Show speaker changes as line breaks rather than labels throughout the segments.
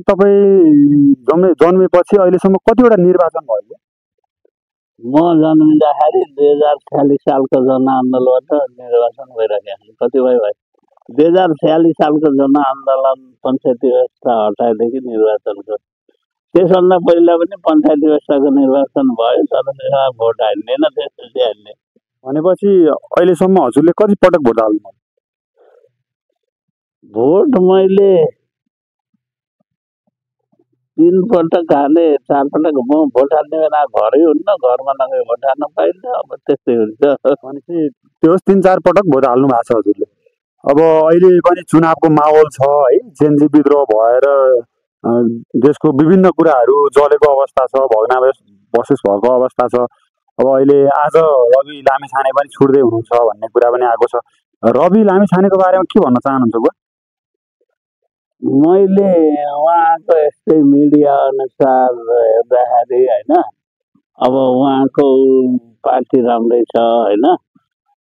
तपाईँ जन्मेपछि अहिलेसम्म कतिवटा निर्वाचन भयो?
म जन्मिँदाखेरि 2046 सालको जनआन्दोलनबाट निर्वाचन भइरहेको छ। कतिपय भयो 2046 सालको जनआन्दोलन पञ्चायती व्यवस्था हटाएदेखि निर्वाचनको। त्यसभन्दा पहिला पनि पञ्चायती व्यवस्थाको निर्वाचन भयो, तर त्यसमा भोट हाल्दैन, त्यसपछि हाल्ने।
भनेपछि अहिलेसम्म हजुरले कति पटक भोट हाल्नुभयो?
भोट मैले 3 पटक हाले, 4 पटक। म भोट हाल्ने बेला घरै हुन्न, घरमा नगए भोट हाल्न पाइन्छ। अब त्यस्तै हुन्छ।
भनेपछि त्यो 3-4 पटक भोट हाल्नु भएको छ हजुरले। अब अहिले पनि चुनावको माहौल छ है, जेनजी विद्रोह भएर देशको विभिन्न कुराहरू जलेको अवस्था छ, भग्नावशेष भएको अवस्था छ। अब अहिले आज रवि लामिछाने पनि छुट्दै हुनुहुन्छ भन्ने कुरा पनि आएको छ। रवि लामिछानेको बारेमा के भन्न चाहनुहुन्छ बुवा?
मैले उहाँको यस्तै मिडिया अनुसार हेर्दाखेरि होइन, अब उहाँको पार्टी राम्रै छ होइन।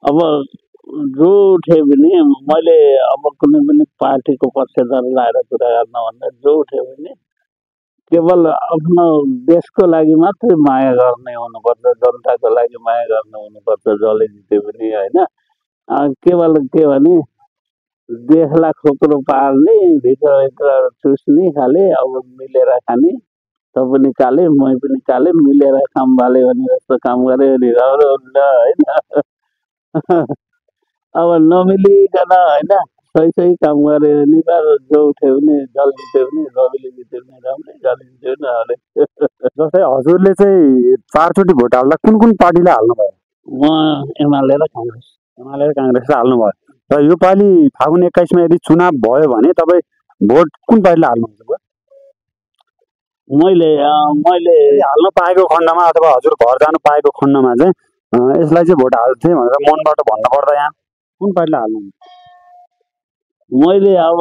अब जो उठे पनि मैले अब कुनै पनि पार्टीको पक्षधर लाएर कुरा गर्नुभन्दा जो उठ्यो भने केवल आफ्नो देशको लागि मात्रै माया गर्ने हुनुपर्छ, जनताको लागि माया गर्ने हुनुपर्छ। जसले जित्यो पनि होइन, केवल के भने देशलाई खोक्रो पार्ने, भित्रभित्र चुस्ने खाले, अब मिलेर खाने। त पनि काले, मै पनि काले, मिलेर काम बाले भने जस्तो काम गऱ्यो भने राम्रो हुन्छ होइन। अब नमिलिकन होइन, सही काम गऱ्यो भने जो उठ्यो भने, जल जित्यो भने, रविले जित्यो भने राम्रै, जल जित्यो भने हाले।
जस्तै हजुरले चाहिँ 4 चोटि भोट हाल्दा कुन पार्टीलाई हाल्नुभयो?
म एमाले र
काङ्ग्रेसलाई हाल्नुभयो। र यो पालि फागुन 21 मा यदि चुनाव भयो भने तपाईँ भोट कुन पार्टीलाई हाल्नुहुन्छ?
मैले
हाल्न पाएको खण्डमा अथवा हजुर घर जानु पाएको खण्डमा चाहिँ यसलाई चाहिँ भोट हाल्थे भनेर मनबाट भन्नुपर्दा यहाँ कुन पार्टीलाई हाल्नुहुन्छ?
मैले अब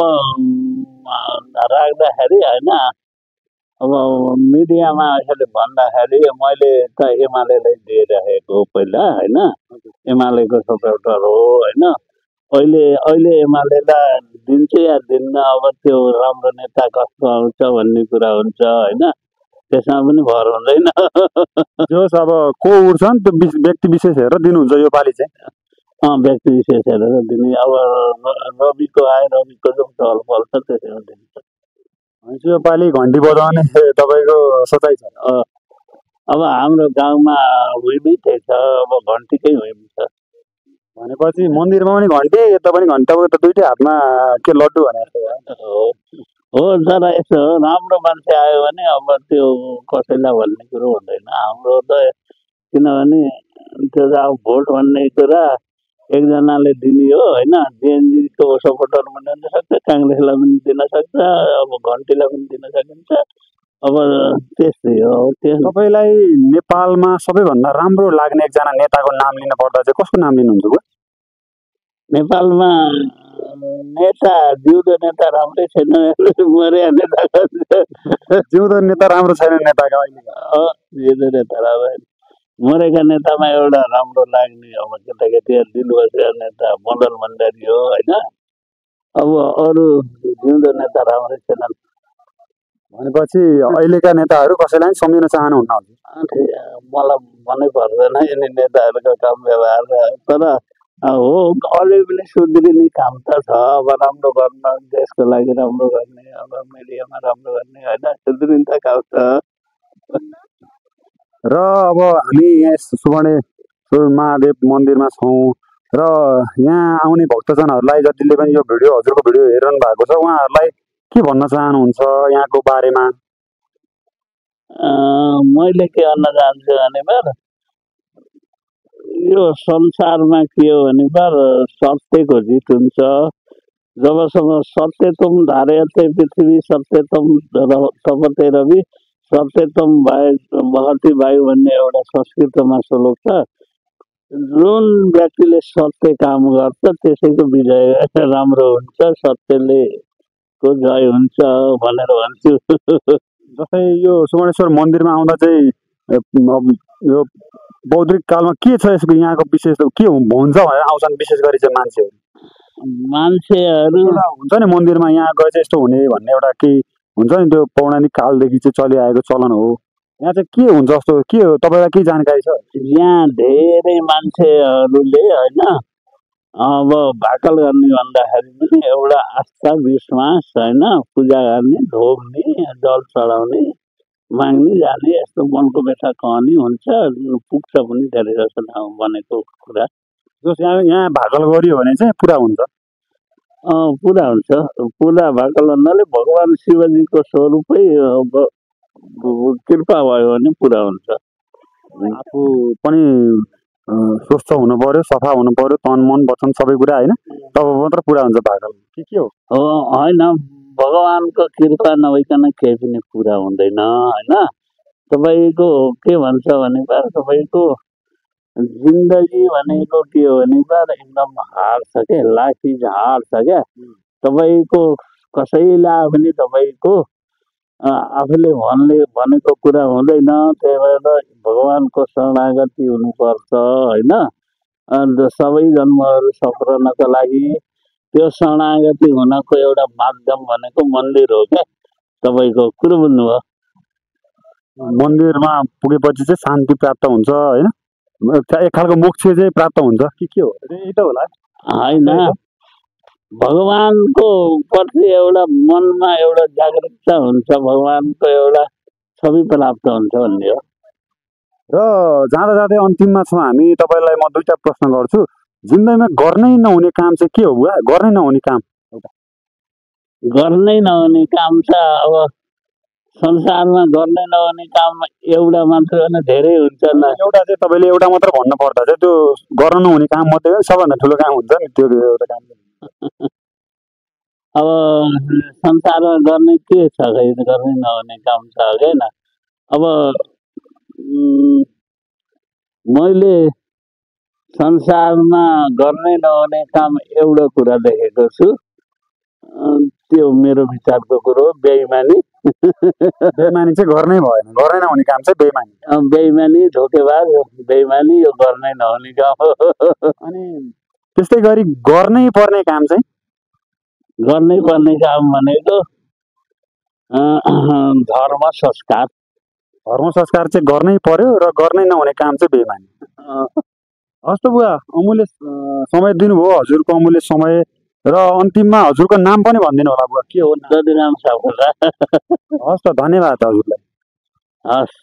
राख्दाखेरि होइन, अब मिडियामा यसरी भन्दाखेरि मैले त एमालेलाई दिइरहेको पहिला होइन, एमालेको सपोर्टर हो होइन। अहिले एमालेलाई दिन्छ या दिन्न, अब त्यो राम्रो नेता कस्तो आउँछ भन्ने कुरा हुन्छ होइन, त्यसमा पनि भर हुँदैन।
जोस् अब को उठ्छन् त्यो व्यक्ति विशेष हेरेर दिनुहुन्छ यो पालि चाहिँ?
व्यक्ति विशेष हेरेर दिने। अब रविको आयो, रविको जो चहलपहल छ त्यसैमा दिन्छ।
भनेपछि यो पालि घन्टी बजाउने तपाईँको सोचाइ छ?
अब हाम्रो गाउँमा हुइमै त्यही छ, अब घन्टीकै हुइम छ।
भनेपछि मन्दिरमा पनि घन्टी, यता पनि घन्टी, त दुइटै हातमा के लड्डु भने जस्तो
हो। तर यसो राम्रो मान्छे आयो भने अब त्यो कसैलाई भन्ने कुरो हुँदैन हाम्रो त। किनभने त्यो अब भोट भन्ने कुरा एकजनाले दिने हो होइन। जेएनजीको सपोर्टर पनि हुन सक्छ, काङ्ग्रेसलाई पनि दिन सक्छ, अब घन्टीलाई पनि दिन सकिन्छ। अब त्यस्तै हो।
तपाईँलाई नेपालमा सबैभन्दा राम्रो लाग्ने एकजना नेताको नाम लिन पर्दा चाहिँ कसको नाम लिनुहुन्छ?
नेपालमा नेता जिउँदो नेता राम्रै छैन, मर्या नेता
जिउँदो नेता राम्रो छैन। नेताको
जिउँदो नेता राम्रो, मरेका नेतामा एउटा राम्रो लाग्ने अब केटाकेटी दिलबसिया नेता मदन भण्डारी हो होइन। अब अरू जिउँदो नेता राम्रै छैनन्।
भनेपछि अहिलेका नेताहरू कसैलाई सम्झिन चाहनुहुन्न?
मलाई मनै पर्दैन यिनी नेताहरूको काम व्यवहार। तर हो अलि पनि सुध्रिने काम त छ। अब राम्रो गर्न, देशको लागि राम्रो गर्ने, अब मिडियामा राम्रो गर्ने होइन, सुध्रिने त काम छ।
र अब हामी यहाँ सुवर्णेश्वर महादेव मन्दिरमा छौँ र यहाँ आउने भक्तजनहरूलाई जतिले पनि यो भिडियो, हजुरको भिडियो हेरिरहनु भएको छ, उहाँहरूलाई के भन्न चाहनुहुन्छ यहाँको बारेमा?
मैले के भन्न चाहन्छु भने यो संसारमा के हो भने सत्यको जित हुन्छ। जबसम्म सत्य तुम धारयते पृथ्वी सत्यतम तपते रवि सत्यतम बहती वायु भन्ने एउटा संस्कृतमा श्लोक छ। जुन व्यक्तिले सत्य काम गर्छ त्यसैको विजय राम्रो हुन्छ, सत्यले को जय हुन्छ भनेर भन्छु।
जस्तै यो सुवर्णेश्वर मन्दिरमा आउँदा चाहिँ यो बौद्धिक कालमा के छ यसको यहाँको विशेष के हुन्छ भनेर आउँछन्? विशेष गरी चाहिँ मान्छेहरू हुन्छ नि मन्दिरमा यहाँ गए चाहिँ यस्तो हुने भन्ने एउटा केही हुन्छ नि त्यो पौराणिक कालदेखि चाहिँ चलिआएको चलन हो। यहाँ चाहिँ के हुन्छ जस्तो के हो तपाईँलाई केही जानकारी छ?
यहाँ धेरै मान्छेहरूले होइन अब भाकल गर्ने भन्दाखेरि पनि एउटा आस्था विश्वास होइन, पूजा गर्ने, ढोग्ने, जल चढाउने, माग्ने जाने यस्तो मनको व्यथा कहनी हुन्छ, पुग्छ पनि धेरै जस्तो ठाउँ बनेको कुरा।
जस यहाँ भाकल गरियो भने चाहिँ पुरा हुन्छ।
पुरा हुन्छ। पुरा भाकल भन्नाले भगवान् शिवजीको स्वरूपै कृपा भयो भने पुरा हुन्छ।
आफू पनि स्वस्थ हुनु पर्यो, सफा हुनु पर्यो, तन मन वचन सबै कुरा होइन, तब मात्र पुरा हुन्छ भाकल। के हो
होइन, भगवान्को कृपा नभइकन केही पनि पुरा हुँदैन होइन। तपाईँको के भन्छ भने तपाईँको जिन्दगी भनेको के हो भने एकदम हार्ड छ क्या, लाइफ इज हार्ड छ क्या। तपाईँको कसैलाई पनि तपाईँको आफूले भनेको कुरा हुँदैन। त्यही भएर भगवान्को शरणागति हुनुपर्छ होइन। सबै जन्महरू सफ्रनको लागि त्यो शरणागति हुनको एउटा माध्यम भनेको मन्दिर हो क्या। तपाईँको कुरो बुझ्नुभयो?
मन्दिरमा पुगेपछि चाहिँ शान्ति प्राप्त हुन्छ होइन, एक खालको मोक्ष चाहिँ प्राप्त हुन्छ कि के हो? यही त होला
होइन, भगवान्को प्रति एउटा मनमा एउटा जागृतता हुन्छ, भगवान्को एउटा छवि प्राप्त हुन्छ भन्ने हो।
र जाँदा जाँदै अन्तिममा छौँ हामी। तपाईँलाई म दुईटा प्रश्न गर्छु। जिन्दगीमा गर्नै नहुने काम चाहिँ के हो बुवा? गर्नै नहुने काम
गर्नै नहुने काम छ अब संसारमा गर्नै नहुने काम एउटा मात्र होइन, धेरै हुन्छ नि।
एउटा चाहिँ तपाईँले एउटा मात्र भन्नु पर्दा चाहिँ त्यो गर्न नहुने काम मात्रै सबभन्दा ठुलो काम हुन्छ नि त्यो एउटा काम।
अब संसारमा गर्ने के छ, गर्नै नहुने काम छ होइन। अब मैले संसारमा गर्नै नहुने काम एउटा कुरा देखेको छु, त्यो मेरो विचारको कुरो, बेइमानी।
बेइमानी चाहिँ गर्नै भएन, गर्नै नहुने काम चाहिँ बेइमानी।
बेइमानी, धोकेबाज, बेइमानी यो गर्नै नहुने काम हो।
अनि त्यस्तै गरी गर्नै पर्ने काम चाहिँ
गर्नै पर्ने काम भनेको धर्म संस्कार।
धर्म संस्कार चाहिँ गर्नै पर्यो र गर्नै नहुने काम चाहिँ बेइमानी। हस् त बुवा, अमूल्य समय दिनुभयो, हजुरको अमूल्य समय। र अन्तिममा हजुरको नाम पनि भनिदिनु होला बुवा, के हो?
दधिराम सापकोटा।
हस् त, धन्यवाद हजुरलाई।
हस्।